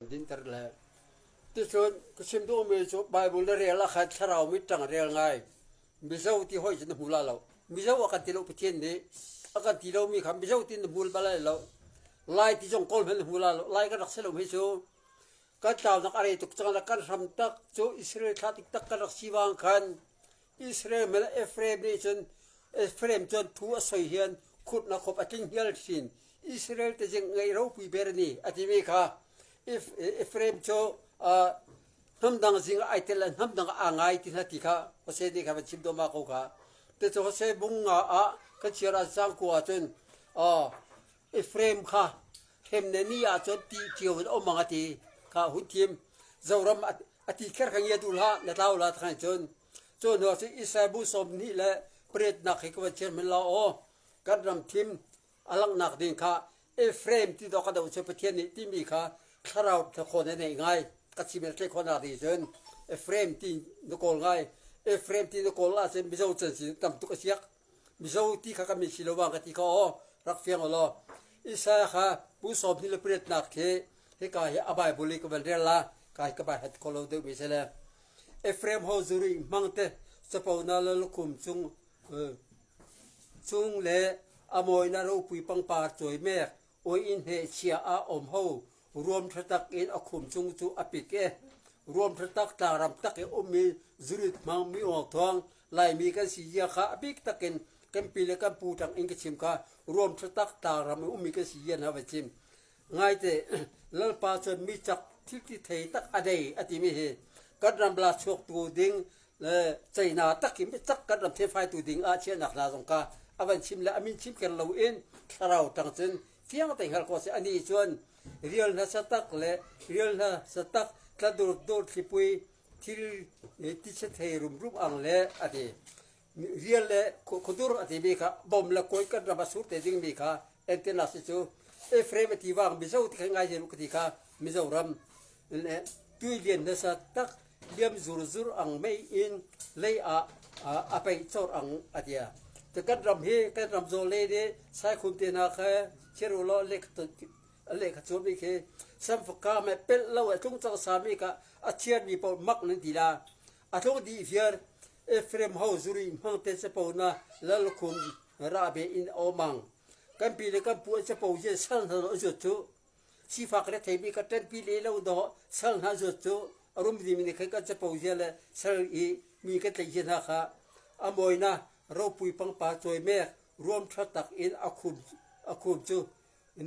Dinter le ticun ka chim duhmi cu Bible na rel ah khan thlarau mit ṭang rel ngai. Mizo ti hoi cu na hmu la lo. Mizo a kan ti lo Pathian nih a kan ti lomi kha Mizo ti na hmu bal lai lo. Lai ti zong kawl hmanh na hmu la lo. Lai kan rak si lo hi cu kan tlaunak a rei tuk cang le kan hram tak cu Israel thlah tik tak kan rak si vang khan Israel mel Ephraim nih cun Ephraim cun thu a soi hian khutnak khop a tling hial thin. Israel te zing ngeih ropui ber ni a timi kha Ephraim cu hnamdang zing ai tel le hnamdang aa ngai ti hna ti kha Hosea nih kha van chim dawma ko kha. Te cu Hosea bung nga ah kan chiar ah cang ku ah cun Ephraim kha hremne ni ah cun ti cio in um ang a ti kha hun thim. Zoram a ti kher kha ngia duh hlah na tlau la thang cun cu hnu ah cun Israel bu sawm hnih le pariatnak hi ka van chim hin la aw kan ram thim a langhnak ding kha Ephraim ti dawh ka do cu Pathian nih timi kha thlarau thlakhawn a neih ngai ka chim le thlei khawhnak ding cun Ephraim ti na kawl ngai Ephraim ti na kawl ahcun Mizo can sin tam tuk a siak Mizo ti kha kan min si lo bang ka ti kha aw rak fiang law Isaiah kha pu sawm hnih le pariatnak khi hika hi a Bible i ka van rel la ka hi ka bai hat kho lo deuh mi si le Ephraim ho zuri hmang te capo na le lukhum cung cung le a mawina ropui pangpar cawi mek oi in hne chia ah om ho ruam ṭha tak in a khum cung cu a pik i ruam ṭha tak tlangram tak i ummi zurit hmang mi uangthuang Laimi kan si zia kha a bik takin kan pi le kan pu ṭang in ka chim kha ruam ṭha tak tlangram i ummi kan si zia hna va chim. Ngaite Lalpa cun mi cak thil ti thei tak a dei a timi hi kan ram la chuaktu ding le ceina tak hi mi cak kan ram thefaitu ding ah chiahnak hna zong kha a van chim le a min chim ker loin thlarau ṭang cun fiang te hngalh khawh si ani cun rial hna satak le rial hna satak tla dur dur thlipui thil ti thei rumrum ang le a ti rial le khudur a ti mi kha bom le koi kan ram a sur te ding mi kha entirnak si cu Ephraim a ti wang Mizo ti kha ngai zen ka ti kha Mizoram le tui lian nasa tak liam zur zur ang mei in lei ah a peih chor ang a tia te kan ram hi kan ram zaw le ne saikhum te na kha chiru lo le le kha chuam mi khi samfaka me pel lo a tlung chang sa mi ka a chiar mi pawl mak nan ti la a tlung di viar Ephraim ho zuri hmang te chapo na lalkhum ra be in omang kan pi le kan pu an chapo je sal hna lo zut chu Sifak retheimi ka ṭanpi le lo dawh sal hna zuat cu a rum dingmi nih khan kan capo zia le sal i mi kan tlaih zia hna kha a mawina ropui pangpar cawi mek ruam ṭha tak in a khum a khum cu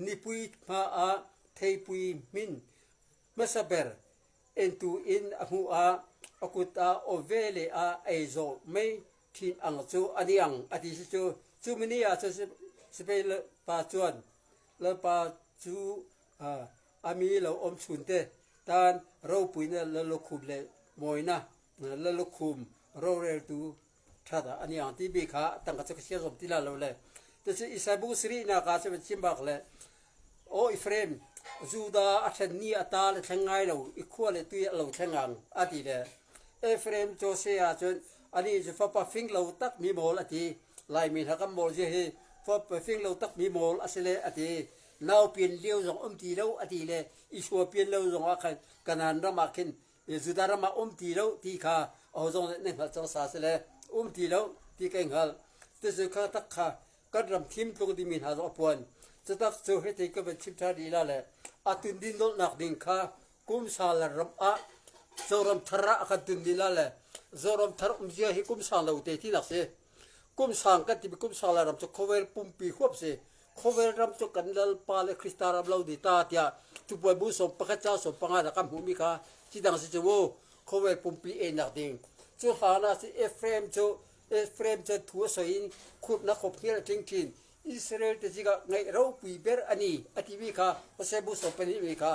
nipui hma ah theipui hmin hmasa ber entu in a hmuh ah a kut ah aw ve le ah ei zawh mei ṭhin ang cu a niang a ti si cu cu mini ah cun Spain pa chuan Lalpa cu a mi lo um chunte tan ropuina lalukhum le mawina lalukhum roreltu ṭha dah an iang timi kha tangka cu ka chia zom ti la lo le cucu Isai bu sarihnak ah cun chim bak le aw Ephraim Judah a ṭhen ni a ta le thleng ngai lo i khua le tui a lo thleng ang a ti le Ephraim Josiah cun anih cu fapa fing lo tak mi mawl a ti Laimi hna kan mawl zia hi fapa fing lo tak mi mawl a si le a ti nau pian lio zong um ti lo a ti le Isua pian lo zong ah khan Kanaan ram ah khin Judah ram ah um ti lo ti kha aho zong nih nan hngalh cang sa si le um ti lo ti kai hngalh cucu kha tak kha kan ram thim tlung dingmi hna zong a puan cutak cu hiti ka van chim ṭhan rih la le a tundin nolhnak ding kha kum sa le ram ah Zoram thar ah a kan tun ding la le Zoram thar umzia hi kum sang lo te tinak si kum sang kan timi kum sang le ram cu khawvel pumpi huap si khawvel ram cu kan lalpa le Krista ram lo di ta tiah tupuai bu som pakhat ca som panga da kan hmuhmi kha ci dang si cu mu khawvel pumpi enak ding cu hlan ah si Ephraim cu Ephraim cu thu a soi in khutnak khop hngel a tling chin Israel te zingah ngaih ropui ber ani a timi kha Hosea bu som pahnih mi kha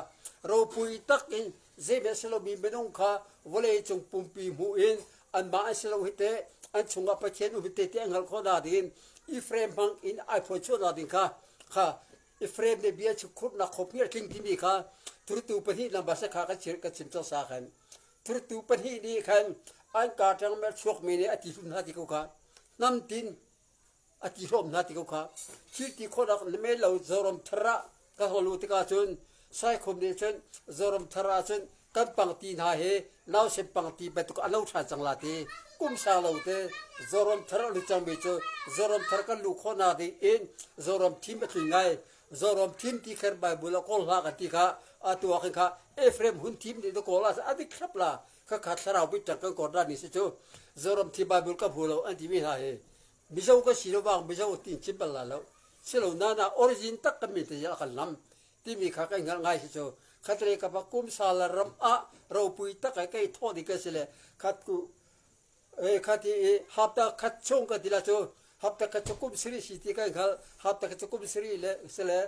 ropui tak in zeihmanh si lomi minung kha vawlei cung pumpi hmuh in anmah an si lo hi teh an chungah Pathian um hi te ti an hngalh khawh nak ding Ephraim hmang in ai phuan chuahnak ding kha kha Ephraim nih bia khurhnak khop hi a tling timi kha thurtu pahnih lam basa kha kan chim kan chim cang sa khan thurtu pahnih nih khan an kaa ṭang mel chuakmi nih a ti hlum hna ti ko kha hnam tin a ti hlawm hna ti ko kha thil ti khawhnak na mel lo Zoram thar ah ka hong luh tikah cun. Saikhum nih cun Zoramthar ah cun kan pangti hna hi nausen pangti bantuk a lo ṭhan cang la ti. Kum sang lo te Zoramthar a lut cangmi cu Zoramthar kan luh khawhnak ding in Zoram thim a tling ngai. Zoram thim ti kher Bible ah kawl hlah kan ti kha atu ah khin kha Ephraim hun thim nih na kawl ah a dik thlap la. Khakha thlarau bitak kan kawr dan ni si cu Zoram thi Bible ka hmu lo an timi hna hi Mizo ka si lo bang Mizo tin chim bal la lo. Silo nana origin tak kan min te a kan lam timi kha kai hngalh ngai si cu khatle ka pa kum sala ram ah ropui tak ai kai thaw ding ka si le khat ku e khati i hapta khat chung ka ti la cu hapta khat cu kum siri si ti kai hngal hapta khat cu kum siri le sile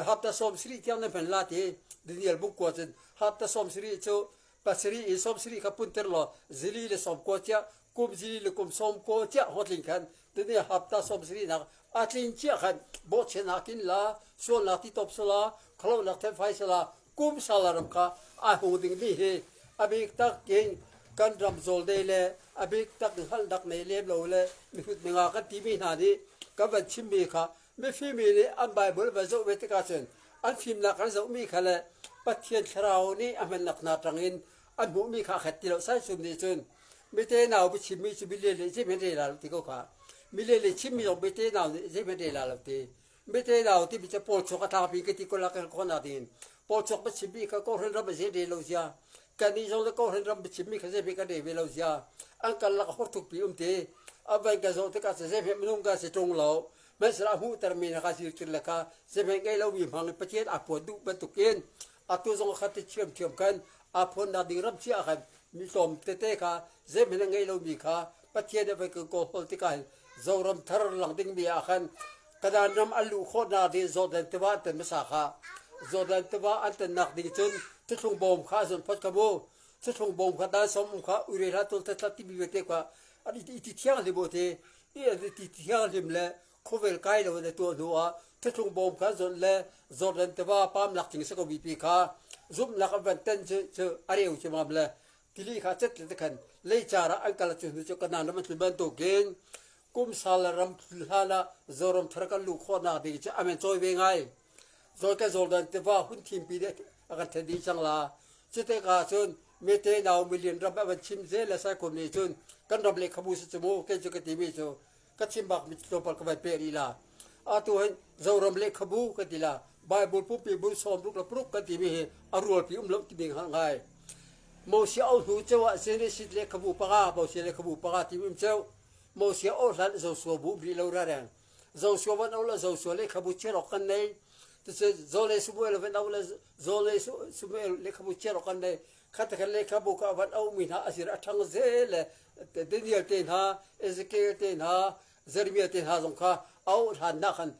hapta som siri tiang na hman la ti Daniel buk kwa cun hapta som siri cu pasarih in sawm sarih kha punter law zili le sawm kua cia kum zili le kum sawm kua cia hawtling khan tuni hapta sawm sarih nak a tlin cia khan bawhchianak in la sualnak ti top sala kholonak thenfai sala kum sala ram kha a hung ding mi hi abik tak in kan ram zawl dei le abik tak hngalhnak nei lem lo le mihut minga kan ti mi hna nih kan van chim mi kha mifim mi nih an Bible van zoh ve tikah cun an fimnak an zohmi kha le Pathian thlarau nih a hmannak hna tangin an hmuhmi kha a khat ti lo. Saisum nih cun mite nau biachimmi cu mile le zeihmanh rel lo ti ko kha. Mile le chimmi zong mite nau nih zeihmanh rel lo ti. Mite nau timi cu pawl chuak a tlangpi ka ti ko la kan khawhnak dingin pawl chuak biachimmi kha kawhhran ram a zei rel lo zia. Kannih zong le kawhhran ram biachimmi kha zeihmanh kan rel ve lo zia. An karlak a horthukpi um ti. A van kan zoh tikah zeihmanh minung kan si ṭung lo. Hmanhsehlaw a hmuhtermi na ka zirtir le kha zeihmanh ngei lomi hmang in Pathian aa phuan duh bantukin atu zong kha ti ṭhiamṭhiam khan aa phuannak ding ram chia ah khan mi tlawm tete kha zeihmanh a ngei lomi kha Pathian nih a voi kan kawlhawl tikah hin Zoram thar lang dingmi ah khan Kanaan ram an luh khawhnak ding Jordan tiva an tan hmasa kha Jordan tiva an tannak ding cun thuthlung bawm kha a zun phot kha mu thuthlung bawm kha dan som um kha uire hlah tul thla timi vialte kha an i ti thianghlim u ti i ti thianghlim le khuavel kai lo in a tuah hnu ah thuthlung bawm kha zawnh le Jordan tiva pam lak ding si ko mipi kha zumhnak an van ten cu cu a reu cu mam le tili kha cet le khan leicar ah an kal cu hnu cu Kanaan ram an tlun bantukin kum sal ram hlan ah Zoram thar kan luh khawhnak ding cu amen cawi ve ngai Zawi kan Jordan tiva hun thimpi nih a kan then dih cang la. Cutikah cun mete nau million ram a van chim zel le saikhum nih cun kan ram lehkhabu si cu mu kei cu ka timi cu ka chim bak mi tlawmpal ka van peh rih la. Atu hin Zoram lehkhabu kan ti la Bible pumpi bun sawm ruk le paruk kan timi hi a rualpi um lo timi hngalh ngai. Moses au hnu ceu ah Genesis lehkhabu panga Moses lehkhabu panga timi um ceu Moses au hlan Joshua bu um rih lo rareng. Joshua van au le Joshua lehkhabu chiar awk kan nei. Cucu Zole Samuel van au le Zole Samuel lehkhabu chiar awk kan nei. Khat khat lehkhabu ka van au mi hna asir a ṭhang zel le Daniel te hna, Ezekiel te hna, Jeremiah te hna zong kha au hlan hna khan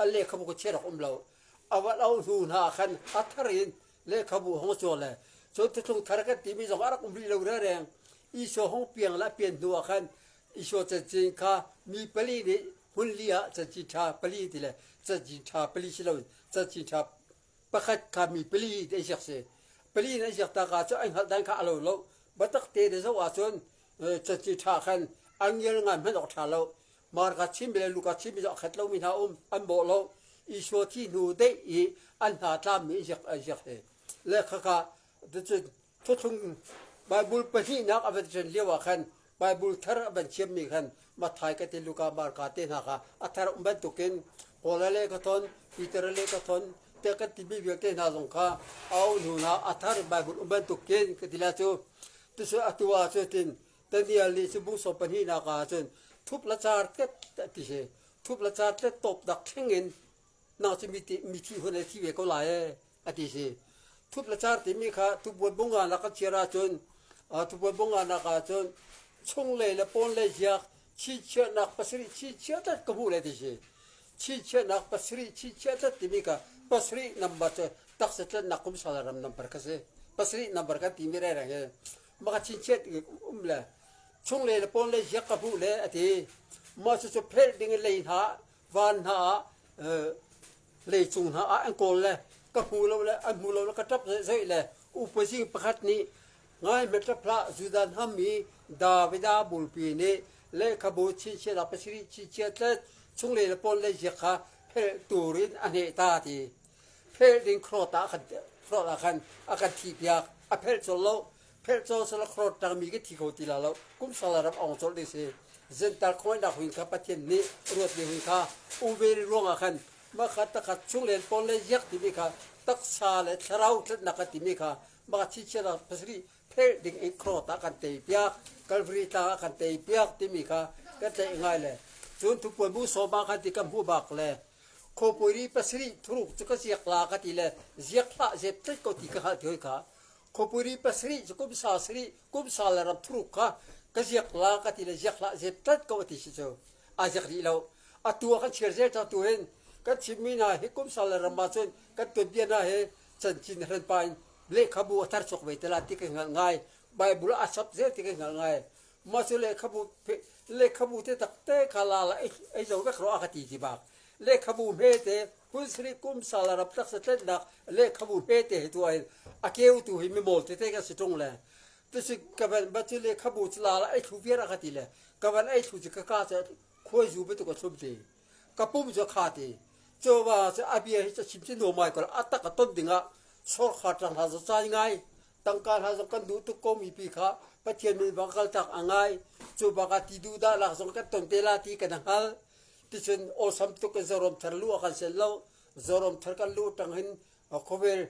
an lehkhabu ka chiar awk um lo. A van au hnu hna khan a thar in lehkhabu hong caw le cun thuthlung thar kan timi zong a rak um rih lo rereng. Isua hong piang le a pian hnu ah khan Isua cancin kha mi pali nih hmun li ah cancin ṭha pali ti le cancin ṭha pali si loin cancin ṭha pakhat kha mi pali ti an siak si. Pali in an siak tak ah cun an hngalh dan kha a lo lo. Biatak te na zoh ahcun cancin ṭha khan an ngial ngai hmanh awk ṭha lo. Marka chimmi le Luka chimmi cu a khat lomi hna um an bawh lo. Isua thi hnu deih i an hna tlammi an siak an siak hi. Le khakha cucun Thuthlung Baibal pahnihnak a van ṭhen lio ah khan Baibal thar a van thiammi khan Matthai ka ti Luka Marka te hna kha a thar um bantukin Paul le ka thon Peter le ka thon te kan timi vialte hna zong kha a auh hnu hna a thar Baibal um bantukin ka ti la cu tucu atu ah cu tin Daniel nih cu bung sawm pahnihnak ah cun thup la car tet ti si thup la car tet top dak thleng in nang cu mi thi hun ai thi ve ko lai ee a ti si. Thup le car timi kha tubuan bunga nak kan chiar ahcun tubuan bunga nak ahcun chunglei le pawnlei ziak chinchiahnak pasarih chinchiah tlat ka hmuh le ti si. Chinchiahnak pasarih chinchiah tlat timi kha pasarih number cu taksa tlatnak kum sal ram number kha si. Pasarih number kan timi rereng hi maka chinchiah um le chunglei le pawnlei ziak ka hmuh le a ti. Mah cucu phelh ding in lei hna van hna ah leicung hna ah an kawl le ka hmu lo le an hmu lo le ka ṭap zeih le upazing pakhat nih ngai hmet ṭap hlah Judah hnam i Davida bupi nih lehkhabu chinchiahnak pasarih chinchiah tlet chunglei le pawn lei ziak kha phelh tur in a hneh ta ti phelh ding khrot ah khan. khrot ah khan a kan thih piak. A phelh colh lo. Phelh colh sala khrot tangmi ka thi kho ti la lo. Kum sala ram ong colh ding si. Zentar khawngaihnak huin kha Pathian nih ruat mi huin kha um ve ri ruangah khan makhat takhat chunglen pawl le ziak timi kha taksa le thlarau tlatnak kan timi kha mah chichiat pasarih phelh ding in khrot ah kan tei piak Calvary tlang ah kan tei piak timi kha kan tlaih ngai le cun thupuan bu sawm ah khan ti kan hmuh bak le khuapui pasarih thuruk cu ka ziak la ka ti le ziak hlah zep tlet ko ti ka hngalh ti hoi kha khuapui pasarih cu kum sa sarih kum sa le ram thuruk kha ka ziak la ka ti le ziak hlah zep tlet ko ti si cu a ziak rih lo atu ah kan chir zel cang tu hin kan chimmi hna hi kum sa le ram ah cun kan tuanbia hna hi chanchin hranpa in lehkhabu a thar chuak ve te la ti ka hngalh ngai Bible a sap zel ti ka hngalh ngai mah cu lehkhabu lehkhabu te takte kha la la ei zo vek ro a ka ti ti bak lehkhabu hme te hun sri kum sala rap tak sa tlennak lehkhabu hme te hi tu ai a keu tu hi mi mawl te te ka si tung le tu si ka van ba cu lehkhabu cu la la ei thlu viar a ka ti le ka van ei thlu cu ka ka cu khuai zu betuk a thlum ti ka pum cu kha ti cu va cu a bia hi cu chim ci no mai ko a tak a ton dingah sawrkhar tang hla zo cai ngai tangka hla zong kan duh tuk ko mi pi kha Pathian min bang kal tak a ngai cu baka ti duh dah lak zong kan ton te la ti kan hngal ticun awsam tuk in zoram thar lu a kan sel lo zoram thar kan lu tang hin khawvel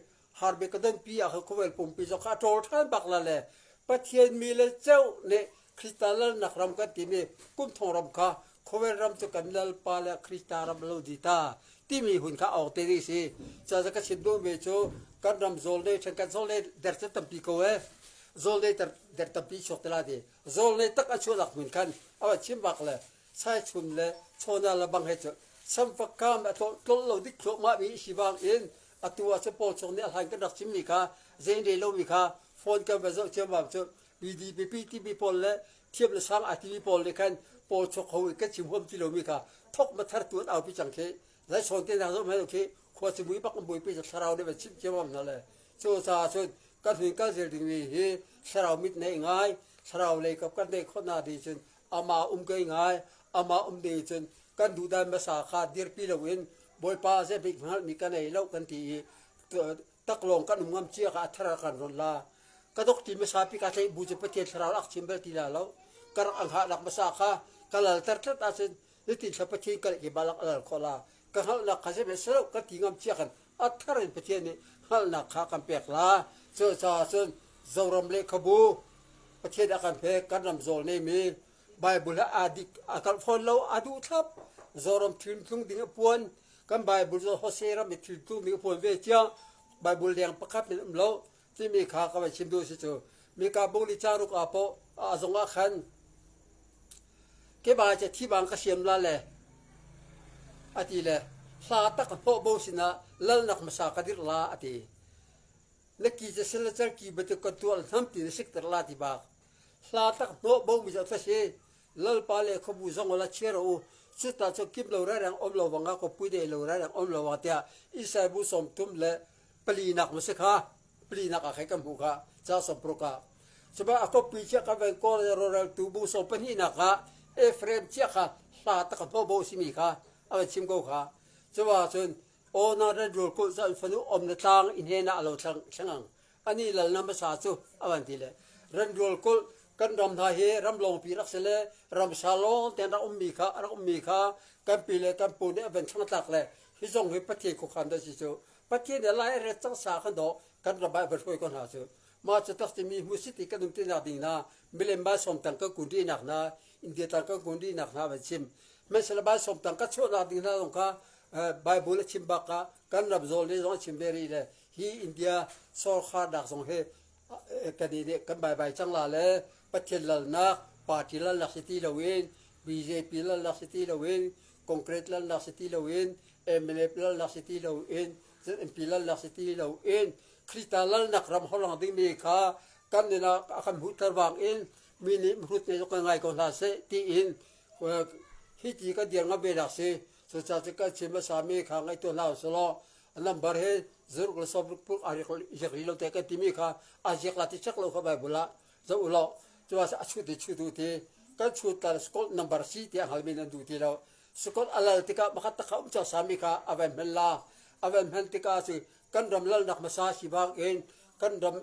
harbe ka don pi ah khawvel pumpi zong kha a ṭawl ṭhan bak la le Pathian mi le ceu nih Krista lalnak ram kan timi kum thong ram kha khawvel ram cu kan lalpa le Krista ram lo di ta timi hun kha awk te ding si ca ka chim duh mi cu kan ram zawl ne ṭhen kan zawl ne der cu tampi ko e zawl ne der tampi chuak te la ti zawl ne tak a chuah lak mun khan awa chim bak le sai chum le chona la bang he cu samfak kam a tlol lo dik thluahmah mi si bang in atu ah cu pawl chung nih a hlan kan rak chimmi kha zein re lomi kha phone kan va zoh ciammam cu PDPP timi pawl le thiam le sang a timi pawl nih khan pawl chok ho in kan chim huam ti lomi kha thok ma thar tu an aupi cang khi lai sawn te nak zoh mai khi khua cimui bak an buaipi thlarau nih van chim ciammam hna le cu caah cun kan hun kal zel dingmi hi thlarau mit nei ngai thlarau lei kap kan nei khawh na ding cun ama um kai ngai ama um ding cun kan duhdan hmasa kha dirpi loin Bawipa zeibik hngalhmi ka nei lo kan ti i taklawng kan um ngam cia kha a thar kan ron la ka dok ti hmasa pi ka tleih bu cu Pathian thlarau ak chim bal ti la lo ka rak ang hah lak hmasa kha ka lalter tlat ahcun nitin thla Pathian ka ke balak a lal khawh la ka hngalhnak kha zeibel selo ka ti ngam cia kan a thar in Pathian nih hngalhnak kha kan pek la cu caah cun Zoram lehkhabu Pathian a kan pek kan ram zawl nei mi Bible ah aa dik a kalh fawn lo a duh thlap Zoram thil tlung ding a puan kan Bible cu Hosea ram i thil tlung ding a puan ve cia Bible leng pakhat men um lo timi kha ka van chim duh si cu Mika bung li caruk ah poh a zong ah khan ke ba che thi bang ka siam la le ati le hla tak hnawh bo sinah lalnak hmasa ka dirh la ati na ki cu sel le cer ki bantuk kan tuah hnam ti na sikter la ti bak hla tak hnawh bo mi cu si lalpa le khuabu zong la chia ro u cuta cu kim lo rereng om lo wanga ko pui dei lo rereng om lo wa tiah Israel bu som thum le pali nak mu si kha pali nak ah khai kan hmu kha ca som pruk ah cuba a kopi chia ka ven kor roral tu bu som pahnih nak ah Ephraim chia kha hla tak hnawh bo simi kha a van chim ko kha cuba cun Aw na rat rawl kulh cu an fanu om na tlang i hnen ah a lo thlengang. Ani lal na hmasa cu a van ti le ran rawl kulh kan ram hna hi ram lawngpi rak si le ramsa lawng ten rak ummi kha rak ummi kha kan pi le kan pu nih a van thlangtlak le hi zong hi Pathian khuakhan dah si cu Pathian nih lai a ret cang sa kan dawh kan ram ah van hruai ko hna cu mah cu tak timi hmusit i kan um ti nak ding na milem ba som tang kan kun rih nak na India tang kan kun rih nak hna van chim hmanhsehlaw ba som tang ka chuahnak ding hna zong kha Bible a chim bak ah kan ram zawl nih zong a chim ve rih le hi India sorkhar nak zong hi kan nih kan bai bai cang la le Pathian lalnak party lalnak si ti loin BJP lalnak si ti loin Congress lalnak si ti loin MLA lalnak si ti loin ZMP lalnak si ti loin Krista lalnak ram holang dingmi kha kan nin ah a kan hmuhter bang in mi nih hrut ne kan ngai ko hna seh tiin hi ti kan dir ngam ve nak si cucaah cu kan chim hmasa mi kha ngaih tuah hna usih a number hi zaruk le sawmruk puk a riak rih lo te kan timi kha a ziak la ti chek lo kha Bible ah zoh u law cuah a chut i chut u ti kan chut ta scott number si tiah hngalmi nan duh ti lo scott a lal tikah pakhat takha um cang sami kha a van hman la a van hman tikah cu. Kan ram lalnak hmasa si bangin kan ram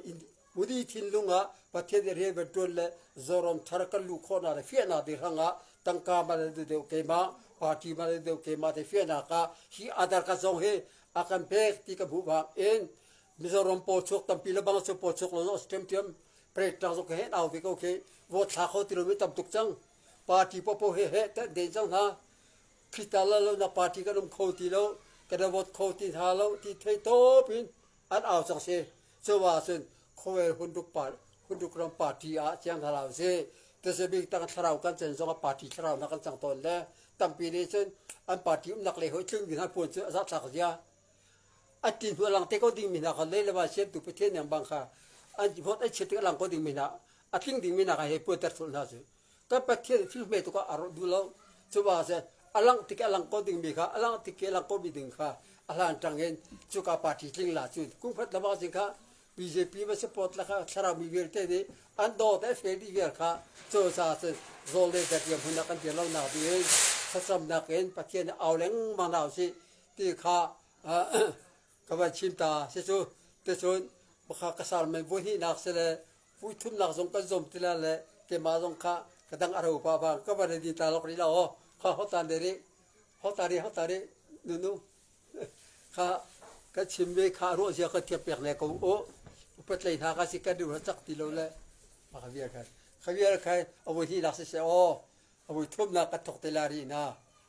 Mudi thinlung ah Pathian i rian van ṭuan le Zoram thar kan luh khawhnak le fiahnak ding hrangah tangka man an duh deuh keimah, party man an deuh keimah ti fiahnak ah hi adar ka zong hi a kan pek ti ka hmuh bang in Mizoram pawl chuak tampi le bang cu pawl chuak lo zong ṭhiamṭhiam parade tang zong ka hen au ve ko khi vote thla kho ti lomi tam tuk cang. Party popo he he tanh den cang hna. Khita la lo na party kan um kho ti lo, kan vote kho ti hna lo ti thei tawp in an au cang si. Cuah cun khuavel hunduk pa hunduk ram party ah chiang hna lo si. Tisabik tang thlarau kan cen zong ah party thlarau na kan cang tawn le tampi nih cun an party umnak lei hoi tlung ding hna puan cu a zahthlak zia. A ti hnu lang te ko ding mi hna kha lei le va siamtu Pathian yang bang kha an vote an chiat tik lang ko ding mi hna a tling ding mi hna kha he puan ter thul hna cu. Kan Pathian thil hme tuk ah a rawh duh lo. Cuba cun a langh tik a lang ko ding mi kha a langh tik a lang ko mi ding kha a hlan ṭang in cuka party tling la cun kum khat lama zing kha BJP va support la kha thlarau mi vialte nih an dawt an fel dih vial kha cu caah cun zawl le datiam hun ah kan dir lo nak ding in thlacamnak in Pathian nih au lengmang hna usih ti kha ka van chim ta si cu ticun baka ka sarmen voi hnihnak si le vui thumnak zong kan zom ti la le keimah zong kha ka dang a ro pa bang ka van di ta lok ri la o kha hotan de ri hota ri hota ri nunu kha ka chim ve kha ruah zia ka thiam pek ne ko o upat lei hna ka si kan du chak ti lo le ma kha vial kha kha vial khai avoi hi nak si se o avoi thumnak ka thok te la ri na.